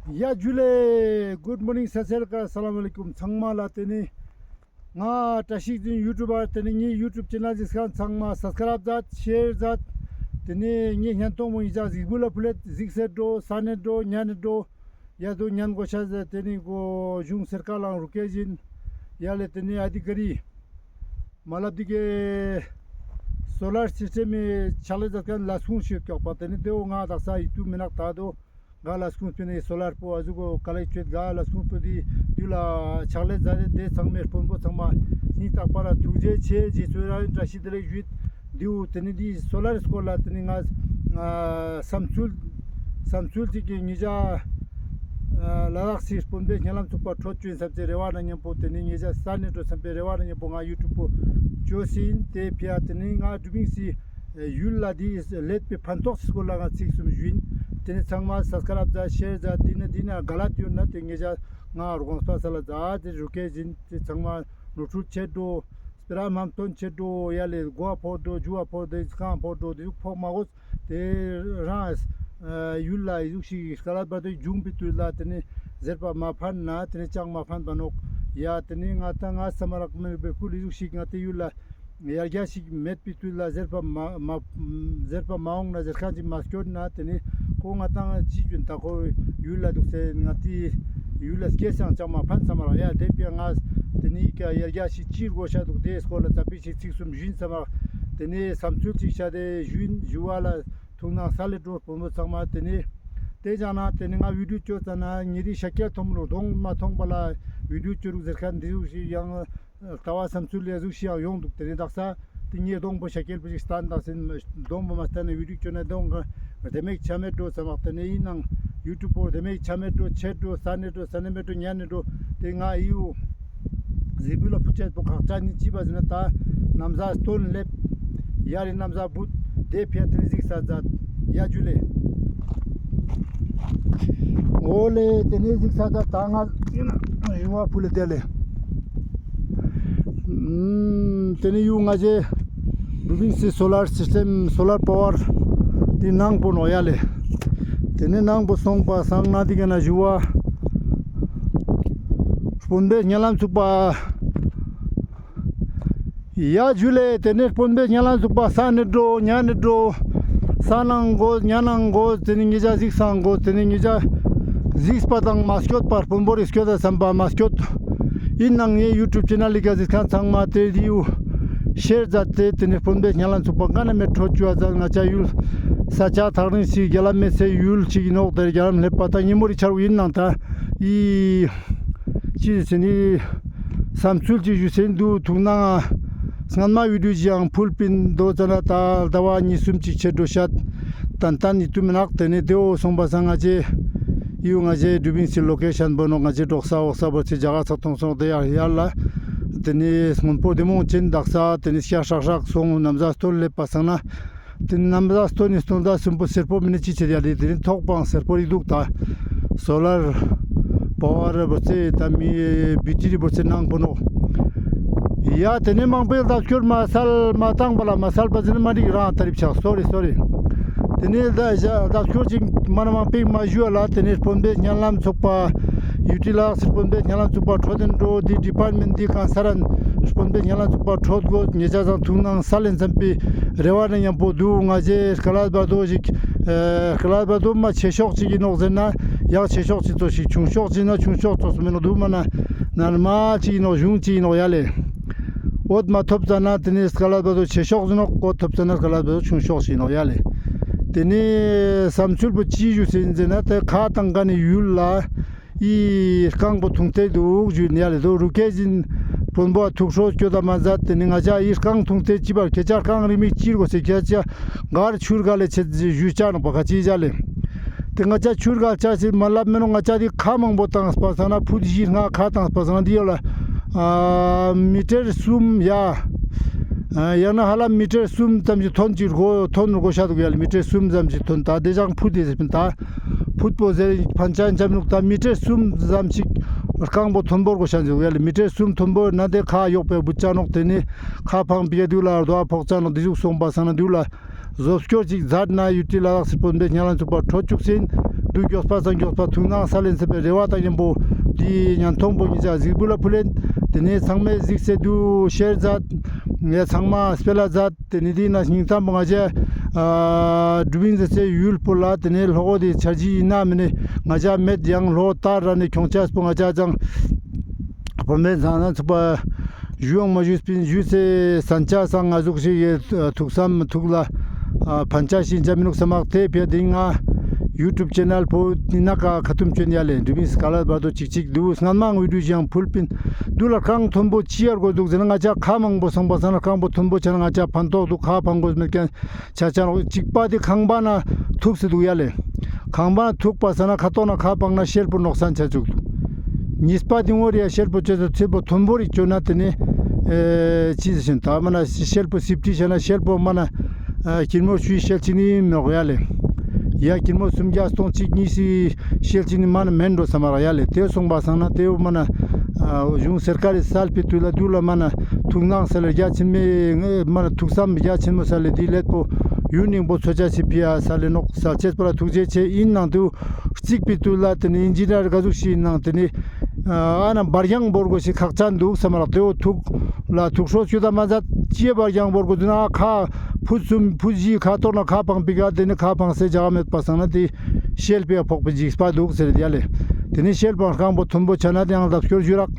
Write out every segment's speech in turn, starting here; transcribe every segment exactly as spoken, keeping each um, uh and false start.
ཡ་ཇུ་ལེ། Good morning, སད་སི་རི་ཨ་ཀལ། ཨ་ས་ལ་མ་ལེ་ཀུམ། ཚང་མ་ལ་ཏེ་ནེ་ང་བཀྲ་ཤིས་འཛིན་ཡུ་ཊུབ་པར་ཏེ་ནེ་ངའི་ཡུ་ཊུབ་ཆེ་ནལ་གཟིགས་མཁན་ཚང་མ་སབ་སི་ཀ་རབ་མཛད། ཤེར་མཛད། ཏེ་ནེ་ངའི་བརྙན་ཐུང་མོ་ཡིན་ཙང་གཟིགས་པོ་ལ་ཕུལ་ལེ། གཟིགས་སེ་འགྲོ། སན་ནེ་འགྲོ། ཉན་ནེ་འགྲོ། ཡ་དོ་ཉན་གོ་ཤ་ཟེར་ཏེ་ནེ་གོ་གཞུང་སར་ཀར་ལའང་རུ་སྐད་བཞིན་ཡ་ལེ། ཏེ་ནེ་ཨ་དི་ཀ་རི་མ་ལབ་དི་ཀའི་སོ་ལར་སིས་ཊེམ་མི་ཕྱག་ལས་མཛད་མཁན་ལས་ཁུངས་ཤིག་ཀྱོག་པ། ཏེ་ནེ་དེའོ་ང་དག་ས་ཡིག་ཏུ་མི་ནག་ད་དོ་ང་ལས་ཁུངས་པེ་ནེ་སོ་ལར་པོ་ཨ་ཟུག་གོ་ཀ་ལེག་ཅོད། ག་ལས་ཁུངས་པེ་དི་དུས་ལ་ཕྱག་ལས་མཛད་དེ་ཚང་མའི་དཔོན་པོ་ཚང་མ་སྙིང་ཐག་པ་ལ་ཐུགས་རྗེ་ཆེ། རྗེས་སུ་ཡི་རང་བཀྲ་ཤིས་བདེ་ལེགས་ཞུས། དེའུ་ཏེ་ནེ་འདི་སོ་ལར་སྐོར་ལ་ཏེ་ནེ་ང་ཨ་བསམ་ཚུལ་བསམ་ཚུལ་ཅིག་གི་ཉེ་ཞ་ཨ་ལ་དྭགས་སི་དཔོན་པོའི་སྙན་ལམ་ཚུགས་པ་འཕྲོད་ཅུག་ཡིན་བསམ་སྟེ་རེ་བ་ན་མཉམ་པོ་ཏེ་ནེ་ཉེ་ཞ་སན་ནེ་འགྲོ་བསམ་པའི་རེ་བ་ན་མཉམ་པོ་ང་ཡུ་ཊུབ་པོ་ཅོས་ཡིན། ཏེ་ཕི་ཡ་ཏེ་ནེ་ང་དྲུ་བིང་སི་ཡུལ་ལ་འདི་ལེད་པའི་ཕན་ཐོགས་སི་སྐོར་ལ་ང་ཚིག་གསུམ་ཞུ་ཡིན། ཏེ་ནེ་ཚང་མ་སབ་སི་ཀ་རབ་མཛད། ཤེར་མཛད། ཏེ་ནེ་འདི་ན་ག་ལ་ཏེ་ཡོད་ན་ཏེ་ཉེ་ཞ་ང་རུ་གོང་སྤ་ས་ལ་མཛད་དེ་རུ་སྐད་བཞིན་ཏེ་ཚང་མ་ནོར་འཁྲུལ་ཆེ་འགྲོ། སྤེ་ར་མམ་ཐོན་ཆེ་འགྲོ་ཡ་ལེ། གོ་བ་ཕོག་འགྲོ། ཇུ་བ་ཕོག་འགྲོ། ཟི་ཁང་ཕོག་འགྲོ། དེ་ཕོག་མ་གོས། ཏེ་རང་ཡུལ་ལ་ཡི་ཟུག་ཤིག་སྐལ་བ་དུ་བྱུང་པའི་དུས་ལ་ཏེ་ནེ་ཟེར་པ་མ་ཕན་ན་ཏེ་ནེ་ཅང་མ་ཕན་པ་ནོག། ཡ་ཏེ་ནེ་ང་ད་ང་ས་མ་རག་མེད་པའི་ཁུལ་ཡི་ཟུག་ཤིག་ང་ཏེ་ཡུལ་ལ་ཡར་རྒྱས་ཤིག་མེད་པའི་དུས་ལ་ཟེར་པ་མ་མ་ཟེར་པ་མ་འོང་ན་ཟེར་ཁན་ཅིག་མ་སྐྱོད་ན་ཏེ་ནེ་ཁོ་ང་ཏང་ཅི་བྱུང་ད་ཁོ་ཡུལ་ལ་དུག་སེ་ང་ཏེ་ཡུལ་ལ་སྐྱེས་ཡང་ཅང་མ་ཕན་ས་མ་རག། ཡ་དེ་པའི་ང་ཏེ་ནེ་ཡི་ག་ཡར་རྒྱས་ཤིག་ཅི་དགོས་ཤ་དུག་དེ་སྐོར་ལ་ཙ་པིག་ཅིག་ཚིག་གསུམ་ཞུ་ཡིན་ས་མ་རག། ཏེ་ནེ་བསམ་ཚུལ་ཅིག་ཤ་དེ་ཞུ་ཡིན། ཞུ་བ་ལ་ཐུགས་སྣང་ས་ལེ་འགྲོ་བོ་མོ་ཚང་མ། ཏེ་ནེ་ཏེ་ཅང་ན་ཏེ་ནེ་ང་བི་ཌིའོ་ཅོ་ཙ་ན་ཉེ་རི་ཤ་ཀྱལ་ཐོང་རུ་གདོང་མ་ཐོང་པ་ལ་བི་ཌིའོ་ཅོ་རུག་ཟེར་ཁན་འདི་རུག་ཞིག་ཡང་ལྟ་བ་བསམ་ཚུལ་ལས་ཟུག་ཤིག་ཡང་ཡོང་དུག། ཏེ་ནེ་དག་ས་ཏེ་ངའི་གདོང་པོ་ཤ་ཀྱལ་པོ་ཞིག་སྟན་དག་སེ་གདོང་པོ་མ་སྟན་ན་བི་ཌིའོ་ཅོ་ན་གདོང་ག་དེ་མེད་ཆ་མེད་འགྲོ་ས་མ་རག། ཏེ་ནེ་ཡིན་ནང་ཡུ་ཊུབ་པོ་དེ་མེད་ཆ་མེད་འགྲོ་ཆེ་འགྲོ་ས་ནེ་འགྲོ་ས་ནེ་མེད་འགྲོ་ཉན་ནེ་འགྲོ། ཏེ་ང་ཡིའུ་གཟིགས་འབུལ་ལ་ཕུལ་ཆེད་པོ་ཁག་ཅན་ནི་ཅི་བ་ཟེར་ན་ད་ནམ་ཟ་སྟོན་ལེབ་ཡ་རི་ནམ་ཟ་བུད་དེ་ཕི་ཡ་ཏེ་ནེ་གཟིགས་ས་མཛད། ཡ་ཇུ་ལེ། འོ་ལེ་ཏེ་ནེ་གཟིགས་ས་མཛད། ད་ང་ཡུ་བ་ཕུལ་ལེ་དེ་ལེ། ཨུམ། ཏེ་ནེ་ཡུ་ང་ཞེ་དྲུ་བིང་སི་སོ་ལར་སིས་ཊེམ་སོ་ལར་པ་ཝར་ཏེ་ནང་པོ་ནོག་ཡ་ལེ། ཏེ་ནེ་ནང་པོ་སོང་པ་སང་ན་ཏེ་ག་ན་ཞུ་བ་དཔོན་པོའི་སྙན་ལམ་ཚུགས་པ། ཡ་ཇུ་ལེ། ཏེ་ནེ་དཔོན་པོའི་སྙན་ལམ་ཚུགས་པ་ས་ནེ་འགྲོ་ཉན་ནེ་འགྲོ། ས་ནང་གོ་ཉན་ནང་གོ། ཏེ་ནེ་ཉེ་ཞ་གཟིགས་སང་གོ། ཏེ་ནེ་ཉེ་ཞ་གཟིགས་པ་དང་མ་སྐྱོད་པར་དཔོན་པོ་རིག་སྐྱོད་ད་བསམ་པ་མ་སྐྱོད། ཡིན་ནང་ངའི་ཡུ་ཊུབ་ཆེ་ནལ་ལི་ཀ་གཟིགས་ཁན་ཚང་མ་ཏེ་རིའུ་ཤེར་མཛད་དེ་ཏེ་ནེ་དཔོན་པོའི་སྙན་ལམ་ཚུགས་པ་ག་ན་མེད་འཕྲོད་ཅུག་ཨ་ཛ། ང་ཅ་ཡུལ་ས་ཆ་ཐག་རིང་སི་རྒྱ་ལམ་མེད་སའི་ཡུལ་ཅིག་ཨིན་ནོག། ཏེ་རྒྱ་ལམ་སླེབས་པ་ད་ཉིན་མོ་རི་ཆར་བོ་ཡིན་ནང་ད་ཡི་ཅི་ཟེར་ནི་བསམ་ཚུལ་ཅིག་ཞུ་སེ་འདུག། ཐུགས་སྣང་ང་སྔན་མ་བི་ཌིའོ་ཅིག་ཡང་ཕུལ་པིན། དོ་ཙ་ན་ད་ཟླ་བ་གཉིས་གསུམ་ཅིག་ཆེ་འགྲོ་ཤད། ཏན་ཏན་ཡིད་དུ་མི་ནག། ཏེ་ནེ་དེའོ་སོང་པ་སང་ང་ཅེ་ཡུ་ང་ཅེ་དྲུ་བིང་སི་ལོ་ཀེ་ཤན་པོ་ནོག། ང་ཅེ་འབྲོག་ས་འོག་ས་བོར་ཚེ་རྒྱ་གར་ཚོགས་ཐོང་སོང་། ཏེ་ཡར་ཡར་ལ་ཏེ་ནེ་སྔོན་པོ་བདེ་མོ་ཅན་དག་ས་ཏེ་ནེ་ཤ་ཧྲག་ཧྲག་སོང་། ནམ་ཟ་སྟོན་སླེབས་པ་སང་ན་ཏེ་ནེ་ནམ་ཟ་སྟོན་ནི་སྟོན་ཟླ་གསུམ་པོ་སེར་པོ་མི་ནེ་ཅི་ཆེ་ཡ་ལེ། ཏེ་ནེ་ཐོག་པང་སེར་པོ་རིག་དུག་ད། སོ་ལར་པ་ཝར་བོ་ཚེ་ད་མི་བེ་ཊི་རི་བོ་ཚེ་ནང་པོ་ནོག། ཡ་ཏེ་ནེ་མང་པོའི་ལྡབ་སྐྱོར་མ་སལ་མ་བཏང་པ་ལ་མ་སལ་པ་ཟེར་ན་མ་འགྲིག་རང་ད་རིབ་ཆགས། སོ་རི་སོ་རི། ཏེ་ནེ་ལྡབ་ལྡབ་སྐྱོར་ཅིག་མ་ན་མང་པོའི་མ་ཞུ་བ་ལ་ཏེ་ནེ་དཔོན་པོའི་སྙན་ལམ་ཚུགས་པ་ཡུ་ཊི་ལགས་སི་དཔོན་པོའི་སྙན་ལམ་ཚུགས་པ་འཕྲོད་བསྟེན་འགྲོ་འདི་ཌི་པཱར་མེན་ཊ་འདི་གང་ས་ར་དཔོན་པོའི་སྙན་ལམ་ཚུགས་པ་འཕྲོད་དགོས། ཉེ་ཆ་ཚང་ཐུགས་སྣང་ས་ལེན་བསམ་པའི་རེ་བ་ནེ་མཉམ་པོ་འདུག། ང་ཅེ་སྐལ་བ་དོ་ཞིག་ཨ་སྐལ་བ་དོ་མ་ཆེ་ཤོག་ཅིག་ཨིན་ནོག་ཟེར་ན་ཡང་ཆེ་ཤོག་ཅིག་ཙོགས་ཤིག་ཆུང་ཤོག་ཅིག་ན་ཆུང་ཤོག་ཙོགས་སུ་མེད་ནོག། འདུག་མ་ན་ནར་མལ་ཅིག་ཨིན་ནོག། གཞུང་ཅིག་ཨིན་ནོག་ཡ་ལེ། འོད་མ་ཐོབ་ཙ་ན་ཏེ་ནེ་སྐལ་བ་དོ་ཆེ་ཤོག་ཨིན་ནོག། འོད་ཐོབ་ཙ་ན་སྐལ་བ་དོ་ཆུང་ཤོག་ཅིག་ཨིན་ནོག་ཡ་ལེ། ཏེ་ནེ་བསམ་ཚུལ་པོ་ཅི་ཞུ་སེ་ཨིན་ཟེར་ན་ཏེ་ཁ་དང་ཁ་ནེ་ཡུལ་ལ་ཨི་རྐང་པོ་ཐུང་ཏེ་དུག་ཞུ་ཡ་ལེ། དོ་རུ་ཀེ་ཟིན་དཔོན་པོ་ཐུགས་ཁྲོ་སྐྱོད་ད་མ་མཛད། ཏེ་ནེ་ང་ཅ་ཨི་རྐང་ཐུང་ཏེ་ཅི་བར་ཁྱེད་ཅག་རྐང་རིང་མིག་ཅིར་གོ་སེ་ཁྱེད་ཅག་གར་ཆུར་ག་ལེ་ཆེད་ཞུ་ཅ་ནོག་པ་ཁ་ཅི་ཅ་ལེ། ཏེ་ང་ཅ་ཆུར་ག་ལ་ཆ་སེ་མ་ལབ་མེ་ནོག། ང་ཅ་འདི་ཁ་མང་པོ་བཏང་སྤ་སང་ན་ཕུད་བཞི་ལྔ་ཁ་བཏང་སྤ་སང་ན་འདི་ཡོད་ལ་ཨ་མི་ཊར་གསུམ་ཡ། ཨ་ཡང་ན་ཧ་ལམ་མི་ཊར་གསུམ་ཙམ་ཞིག་ཐོན་ཅིག་གོ་ཐོན་གོ་ཤ་དུག་ཡ་ལེ། མི་ཊར་གསུམ་ཙམ་ཞིག་ཐོན། ད་དེ་ཅང་ཕུད་དེ་ཟེར་པིན། ད་ཕུད་པོ་ཟེར་ཕན་ཆ་ཅམ་ནུག། ད་མི་ཊར་གསུམ་ཙམ་ཞིག་རྐང་པོ་ཐོན་པོར་གོ་ཤ་དུག་ཡ་ལེ། མི་ཊར་གསུམ་ཐོན་པོ་ན་དེ་ཁ་གཡོག་པའི་བུད་ཅ་ནོག། ཏེ་ནེ་ཁ་ཕང་པི་ཡ་དུག་ལ་རྡོ་ཨ་ཕོག་ཅ་ནོག། དེ་ཟུག་སོང་པ་སང་ན་དུག་ལ་ བཟོ་སྐྱོར་ཅིག་མཛད་ན་ཡུ་ཊི་ལ་དྭགས་སི་སྤོན་པོའི་སྙན་ལམ་ཚུགས་པ་འཕྲོད་བཅུག་སིན། དུ་མགྱོགས་པ་སང་མགྱོགས་པ་ཐུགས་སྣང་ས་ལེན་ཟེར་བའི་རེ་བ་དང་མཉམ་པོ་དེའི་བརྙན་ཐུང་པོ་ཉེ་ཞའ་གཟིགས་འབུལ་ལ་ཕུལ་ལེན། དེ་ནས་ཚང་མས་གཟིགས་སེ་དུ་ཤེར་མཛད། ངས་ཚང་མ་སྤེལ་ལ་མཛད། དེ་ནས་དེའི་ནང་སྙིང་གཏམ་པོ་ང་ཞའི་ཨ་དྲུ་བིན་ཟེར་སའི་ཡུལ་པོ་ལ་དེ་ནས་ལྷོ་ཁོ་དེ་འཆར་གཞི་ཡིན་ན་མིན་ནས་ང་ཞའ་མེད། ཡང་ལྷོ་ལྟར་ར་ནས་ཁྱོང་ཆས་པོ་ང་ཞའ་ཅང་བོད་མེད་ཚང་ན་ཚུགས་པ་ཞུ་ཡང་མ་ཞུས་པིན། ཞུས་སེ་ས་ཆ་སང་ང་ཟུག་ཞིག་གི་ཐུགས་བསམ་ཐུགས་ལ་ཕན་ཆ་ཞིག་འཇམ་མི་ནུག་ས་མག་དེ་ཕེ་དེ་ང་ཡུ་ཊུབ་ཆེ་ནལ་པོ་ནི་ན་ཀ་ཁ་ཐུམ་ཆོན་ཡ་ལེ་དྲུ་བིན་སྐལ་བར་དོ་ཅིག་ཅིག་དུ་སྔན་མ་ངུ་དུ་ཞིག་ཡང་ཕུལ་པིན། དུ་ལ་རྐང་མཐོན་པོ་ཅི་ཡར་དགོས་འདུག་ཟེར་ན་ང་ཅག་ཁ་མང་པོ་སོང་པ་སང་ན་རྐང་པོ་མཐོན་པོ་ཆ་ན་ང་ཅག་ཕན་ཐོགས་འདུག་ཁ་ཕང་དགོས་མེད་མཁན་ཆ་ཆ་རོགས་གཅིག་པ་དེ་ཁང་པ་ན་ཐུག་སེ་འདུག་ཡ་ལེ། ཁང་པ་ན་ཐུག་པ་སང་ན་ཁ་ཐོག་ན་ཁ་ཕང་ན་ཤེལ་པོ་ནོག་སན་ཆ་བཅུག་འདུག་གཉིས་པ་དེ་ངོ་རེ་ཡ་ཤེལ་པོ་ཆོས་ཚོ་ཚེ་པོ་མཐོན་པོ་རིག་ཆོད་ན་དེ་ནི་ཨེ་ཅི་ཟེར་ཞིན་ད་མ་ན་ཤེལ་པོ་སིབ་ཏི་ཆ་ན་ཤེལ་པོ་མ་ན་ཨ་ཀིར་མོ་ཤུའི་ཤེལ་ཅི་ནི་མི་ནོག་ཡ་ལེ། ཡ་ཀིར་མོ་སུམ་བརྒྱ་སྟོང་གཅིག་གཉིས་སི་ཤེལ་ཅི་ནི་མ་ན་མེན་འགྲོ་ས་མ་རག་ཡ་ལེ། དེ་སོང་པ་སང་ན་དེ་མ་ན་ཨ་གཞུང་སེར་ཀ་རི་སལ་པི་དུས་ལ་དུ་ལ་མ་ན་ཐུགས་སྣང་ས་ལེ་རྒྱ་ཆེན་མོ་མ་ན་ཐུགས་བསམ་རྒྱ་ཆེན་མོ་ས་ལེ་དེ་ལེད་པོ་ཡུན་རིང་པོ་འཚོ་ཆ་ཞིག་ཕི་ཡ་ས་ལེ་ནོག་ས་ཆེས་པ་ལ་ཐུགས་རྗེ་ཆེ་ཡིན་ནང་དུ་གཅིག་པི་དུས་ལ་དེ་ནི་ཨིན་ཇི་ནི་ཡར་ག་ཟུག་ཞིག་ཡིན་ནང་དེ་ནི་ཨ་ན་འབར་གྱང་བོར་དགོས་ཤིག་ཁག་ཅན་འདུག་ས་མ་རག་དེ་བོ་ཐུགས་ལ་ཐུགས་སྲོག་ཆུ་ད་མ་མཛད་ཅི་འབར་གྱང་བོར་དགོས་འདུག་ན་ཁ་ཕུ་གསུམ་ཕུ་བཞི་ཁ་ཐོག་ན་ཁ་ཕང་པི་ཀ་དེ་ནི་ཁ་ཕང་སེ་ཇག་མེད་པ་སང་ན་དེ་ཤེལ་པེ་ཕོག་པའི་འཇིགས་པ་འདུག་ཟེར་ཡ་ལེ། དེ་ནི་ཤེལ་པང་རྐང་པོ་མཐོན་པོ་ཆ་ན་དེ་ཡང་ལྡབ་སྐྱོར་ཞུ་རག་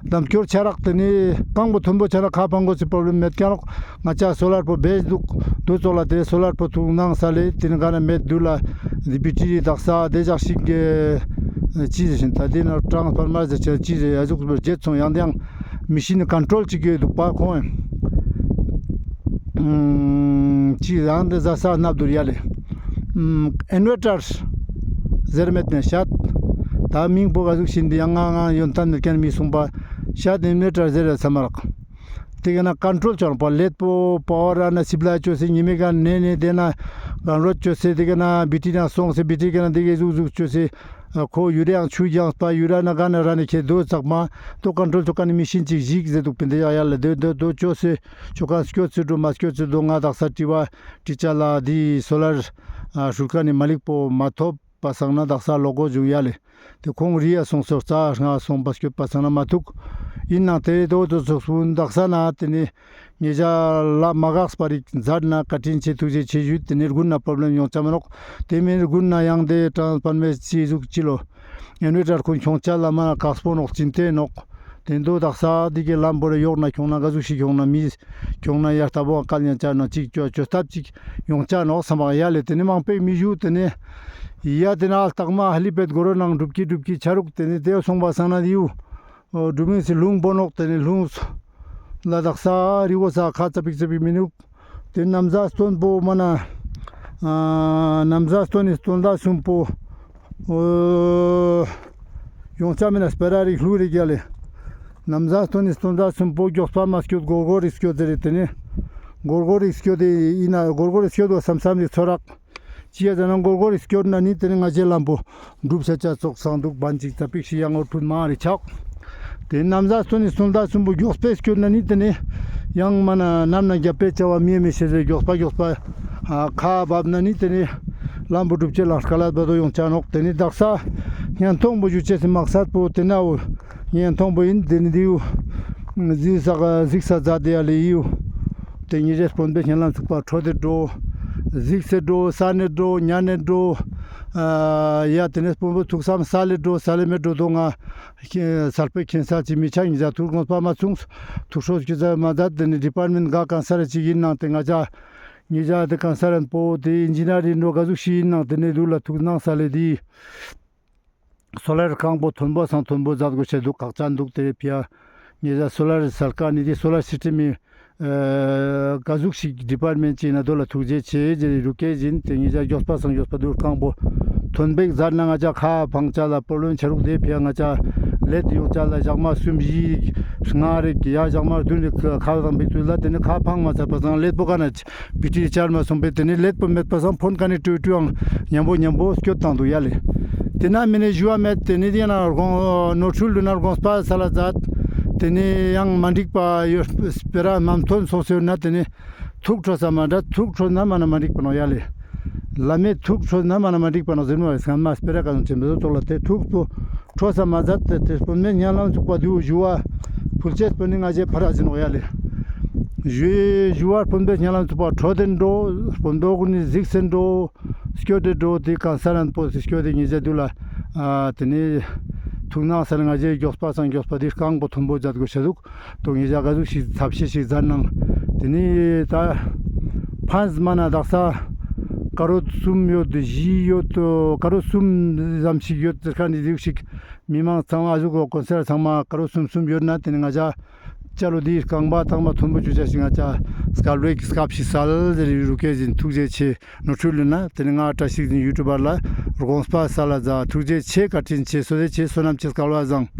ལྡབ་སྐྱོར་ཆ་རག་དེ་ནི་རྐང་པོ་མཐོན་པོ་ཆ་ན་ཁ་ཕང་དགོས་སི་པོ་རོབ་ལེམ་མེད་ཀྱང་རོག་ང་ཅག་སོ་ལར་པོ་བེས་འདུག་དུ་ཙོག་ལ་དེ་སོ་ལར་པོ་ཐུགས་སྣང་ས་ལེ་དེ་ནི་ག་ན་མེད་དུ་ལ་དེ་བི་ཊི་རི་དག་ས་དེ་ཇག་ཤིག་གི་ཅི་ཟེར་ཞིན་ད་དེ་ན་ཊྲང་སི་ཕོར་མར་ཟེར་ཆ་ཅི་ཟེར་ཡ་ཟུག་པོ་བརྗེད་སོང་ཡང་དེ་ཡང་མི་ཤིན་ནི་ཀོན་ཊྲོལ་ཅིག་ཡོད་འདུག་པ་ཁོང་ཨེ། ཅི་རང་དེ་ཟ་ས་སྣབས་དུར་ཡ་ལེ། ཨིན་ཝེ་ཊར་ཟེར་མེད་ནས་ཤད། ད་མིང་པོ་ག་ཟུག་ཤིན་དེ་ཡང་ང་ང་ཡོན་ཏན་མེད་མཁན་མི་གསུངས་པ་ཤད་ཨིན་ཝེ་ཊར་ཟེར་ཡ་ས་མ་རག་དེ་ག་ན་ཀོན་ཊྲོལ་ཆོར་པ་ལེད་པོ་པ་ཝར་ཨ་ན་སིབ་ལ་ཅོ་སེ་ཉི་མེ་ག་ནེ་ནེ་དེ་ན་གང་རོད་ཅོ་སེ་དེ་ག་ན་བི་ཊི་ན་སོང་སེ་བི་ཊི་ག་ན་དེ་ག་ཟུག་ཟུག་ཅོ་སེ་ཁོ་ཡུ་རེ་ཡང་ཆུ་རྒྱངས་པ་ཡུ་ར་ན་ག་ན་ར་ནི་ཁེ་དོ་ཙག་མ་དོ་ཀོན་ཊྲོལ་ཆོ་ག་ནི་མི་ཤིན་ཅིག་ཞིག་ཟེར་འདུག་པིན་དེ་ཡ་ཡ་ལ་དོ་དོ་དོ་ཅོ་སེ་ཆོ་ག་སྐྱོ་ཚུལ་འགྲོ་མ་སྐྱོ་ཚུལ་འགྲོ་ང་དག་ས་དྲི་བ་དྲི་ཅ་ལ་དེ་སོ་ལར་ཧྲུལ་ཀ་ནི་མ་ལིག་པོ་མ་ཐོབ་པ་སང་ན་དག་ས་ལོ་གོ་བྱུང་ཡ་ལེ། དེ་ཁོང་རི་ཡ་སོང་སོ་རྩ་སྔ་སོང་པ་སྐྱོད་པ་སང་ན་མ་ཐུག་ཡིན་ནང་དེ་དོ་དོ་ཚོགས་སུ་དག་ས་ན་དེ་ནི་ཉེ་ཞ་ལ་མ་འགགས་པ་རིག་མཛད་ན་བཀའ་དྲིན་ཆེ་ཐུགས་རྗེ་ཆེ་ཞུས། དེ་ནི་དགུན་ན་པོ་རོབ་ལེམ་ཡོང་ཆ་མ་ནོག་དེ་མིན་དགུན་ན་ཡང་དེ་ཊྲང་སི་ཕོར་མེ་སི་ཅི་ཟུག་ཅི་ལོ། ཨིན་ཝེ་ཊར་ཁུན་ཁྱོང་ཆ་ལ་མ་ན་ཀགས་པོ་ནོག་ཅིན་ཏེ་ནོག་དེ་འདོ་དག་ས་དེ་གི་ལམ་བོ་རེ་ཡོག་ན་ཁྱོང་ན་ག་ཟུག་ཤིག་ཁྱོང་ན་མི་ཁྱོང་ན་ཡར་ལྟ་བོ་ཨང་ཀལ་ཡང་ཆ་ན་ཅིག་ཅོ་ཅོ་སྟབས་ཅིག་ཡོང་ཆ་ནོག་ས་མ་ཡ་ལེ། དེ་ནི་མང་པོའི་མི་ཞུ་དེ་ནི་ཡ་དེ་ན་ཨ་སྟག་མ་ཧ་ལི་པེད་གོ་རོ་ནང་འགྲུབ་ཀྱི་འགྲུབ་ཀྱི་ཆ་རུག་དེ་ནི་དེ་སོང་བ་སང་ན་ཡུ་འགྲུབ་མིན་སི་ལུང་བོ་ནོག་དེ་ནི་ལུང་ལ་དག་ས་རི་བོ་ས་ཁ་ཙ་པིག་ཙ་པིག་མི་ནུག་དེ་ནམ་བཟའ་སྟོན་པོ་མ་ན་ཨ་ནམ་བཟའ་སྟོན་ནི་སྟོན་ཟླ་གསུམ་པོ་ཨོ་ཡོང་ཆ་མེད་ན་སྤེ་ར་རིག་ལྷུ་རིག་ཡ་ལེ། ནམ་བཟའ་སྟོན་ནི་སྟོན་ཟླ་གསུམ་པོ་མགྱོགས་པ་མ་སྐྱོད་སྒོར་སྒོར་རིག་སྐྱོད་ཟེར་རེ་དེ་ནི་སྒོར་སྒོར་རིག་སྐྱོད་དེ་ཡིན་ན་སྒོར་སྒོར་རིག་སྐྱོད་དོ་བསམ་བསམ་རིག་ཚོ་རག་ཅི་ཡ་ཟེར་ན་སྒོར་སྒོར་རིག་སྐྱོད་ན་ནི་དེ་ནི་ང་ཅའི་ལམ་པོ་འགྲུབ་ས་ཆ་ཙོགས་སང་འདུག་བན་ཅིག་ཙ་པིག་ཤི་ཡང་ངོ་འཕྲུལ་མང་རེ་ཆགས། དེ་ནམ་བཟའ་སྟོན་ནི་སྟོན་ཟླ་གསུམ་པོ་མགྱོགས་པས་སྐྱོད་ན་ནི་དེ་ནི་ཡང་མ་ན་ནམ་ན་རྒྱབ་པའི་བྱ་བ་མི་ཡེ་མི་ཤེས་ཟེར་མགྱོགས་པ་མགྱོགས་པ་ཨ་ཁ་བབ་ན་ནི་དེ་ནི་ལམ་པོ་འགྲུབ་ཆེ་ལ་སྐ་ལ་བ་དོ་ཡོང་ཆ་ནོག་དེ་ནི་དག་ས་བརྙན་ཐུང་པོ་ཞུ་ཆེ་སི་མག་སད་པོ་དེ་ན་འོ་བརྙན་ཐུང་པོ་ཡིན་དེ་ནི་དེའུ་གཟིགས་ས་གཟིགས་ས་མཛད་དེ་ཡ་ལེ་ཡིའུ། དེ་ཉིན་རེ་སྤོན་པོའི་སྙན་ལམ་ཚུགས་པ་འཕྲོད་དེ་འགྲོ། གཟིགས་སེ་འགྲོ་ས་ནས་འགྲོ་ཉ་ནས་འགྲོ། ཨ་ཡ་དེ་ནས་སྤོན་པོ་ཐུགས་བསམ་ས་ལེ་འགྲོ་ས་ལེ་མེ་འགྲོ་དོ་ང་སལ་པའི་ཁྱེན་ས་ཅི་མི་ཆ་ཉི་ཟ་ཐུར་དགོངས་པ་མ་ཚུངས། ཐུགས་སྲོག་སྐྱོད་ས་མ་མཛད་དེ་ནས་ཌི་པཱར་མེན་ག་གང་ས་རེ་ཅིག་ཡིན་ནང་དེ་ང་ཅག་ཉི་ཟ་དེ་གང་ས་རེ་པོ་དེ་ཨིན་ཇི་ནར་ཡིན་འགྲོ་ག་ཟུག་ཤི་ཡིན་ནང་དེ་ནས་དུ་ལ་ཐུགས་སྣང་ས་ལེ་དེ། སོ་ལར་རྐང་པོ་མཐོན་པོ་སང་མཐོན་པོ་མཛད་དགོས་ཤེས་འདུག་ཁག་ཅན་འདུག་དེ་ཕི་ཡ་ངེད་ཅག་སོ་ལར་སལ་ཀ་ནི་དེ་སོ་ལར་སི་སི་ཊེམ་མི་ག་ཟུག་ཞིག་ཌི་པཱར་མེན་ཅིག་ན་དོ་ལ་ཐུགས་རྗེ་ཆེ་ཟེར་རུ་སྐད་བཞིན་དེ་ངེད་ཅག་མགྱོགས་པ་སང་མགྱོགས་པ་དུ་རྐང་པོ་མཐོན་པོ་མཛད་ན་ང་ཅག་ཁ་ཕང་ཅ་ལ་པོ་ལོན་ཆ་རུག་དེ་ཕི་ཡ་ང་ཅག་ལེད་ཡོང་ཅ་ལ་ཞག་མ་གསུམ་བཞི་ལྔ་རེ་ཡ་ཞག་མ་བདུན་རེ་ཁ་བཏང་པའི་དུས་ལ་དེ་ནི་ཁ་ཕང་མ་ཚར་པ་སང་ལེད་པོ་ག་ན་བི་ཊི་བཅར་མ་སོང་པས་དེ་ནི་ལེད་པོ་མེད་པ་སང་ཕོན་ཀ་ནི་ཀྲུའུ་ཀྲུའུའང་ཉམ་པོ་ཉམ་པོ་སྐྱོད་བཏང་འདུག་ཡ་ལེ། དེ་ན་མི་ནི་ཞུ་བ་མེད་དེ་ནི་དེ་ན་དགོངས་ནོར་འཁྲུལ་ལུས་ན་དགོངས་པ་ས་ལ་མཛད། དེ་ནི་ཡང་མ་འགྲིག་པ་ཡོད་སྤེ་ར་མ་མཐོན་སོང་ཟེར་ན་དེ་ནི་ ཐུགས་ཁྲོས་ས་མ་འདྲ་ཐུགས་ཁྲོས་ན་མ་ན་མ་འགྲིག་པ་ནོག་ཡ་ལེ། བླ་མའི་ཐུགས་ཁྲོས་ན་མ་ན་མ་འགྲིག་པ་ནོག་ཟེར་མོ་བས་སྔན་མ་སྤེ་ར་ཀ་ནོ་ཆེན་པོ་ཙོགས་ལ་དེ་ཐུགས་པོ་ཁྲོས་ས་མ་ཟད་དེ་དེ་དཔོན་མེད་ཉན་ལམ་ཚུགས་པ་དེའུ་ཞུ་བ་ཕུལ་ཆེས་པོ་ནི་ང་ཞེ་ཕ་ར་ཟིན་ནོག་ཡ་ལེ། ཞུ་ཞུ་བ་དཔོན་པོས་ཉན་ལམ་ཚུགས་པ་ཁྲོ་དེ་འགྲོ་དཔོན་པོ་ཀུན་ནི་གཟིགས་སེ་འགྲོ། སྐྱོ་དེ་འགྲོ་དེ་གང་ས་རན་པོ་སི་སྐྱོ་དེ་ཉེ་ཞ་དུ་ལ། ཨ་དེ་ནི་ཐུགས་སྣང་སལ་ང་ཞེ་མགྱོགས་པ་སང་མགྱོགས་པ་དེ་རྐང་པོ་མཐོན་པོ་མཛད་དགོས་ཤ་ཟུག་དོ་ཉེ་ཞ་ག་ཟུག་ཞིག་ཐབས་ཤེས་ཤིག་མཛད་ནང་། དེ་ནི་ད་ཕན་མ་ན་དག་ས་ཀ་རོ་གསུམ་ཡོད་བཞི་ཡོད་ཀ་རོ་གསུམ་ཙམ་ཞིག་ཡོད་ཟེར་ཁན་ནི་ཟུག་ཞིག་མི་མང་ཚང་མ་ཨ་ཟུག་གོ་གོན་སེར་ཚང་མ་ཀ་རོ་གསུམ་གསུམ་ཡོད་ན་དེ་ནི་ང་ཞ་ཅ་ལོ་དེའི་རྐང་པ་ཐང་མ་མཐོན་པོ་ཅུ་ཅ་ཞིག་ང་ཅ་སྐལ་བའི་སྐབས་ཤིག་སལ་ཟེར་རུ་ཀེ་ཟིན་ཐུགས་རྗེ་ཆེ་ནོར་འཁྲུལ་ལུས་ན་དེ་ནི་ང་བཀྲ་ཤིས་ཟིན་ཡུ་ཊུབ་པར་ལ་དགོངས་པ་སལ་ལ་ཛ་ཐུགས་རྗེ་ཆེ་བཀའ་དྲིན་ཆེ་བསོད་བདེ་ཆེ་བསོད་ནམས་ཆེ་སྐལ་བ་བཟང་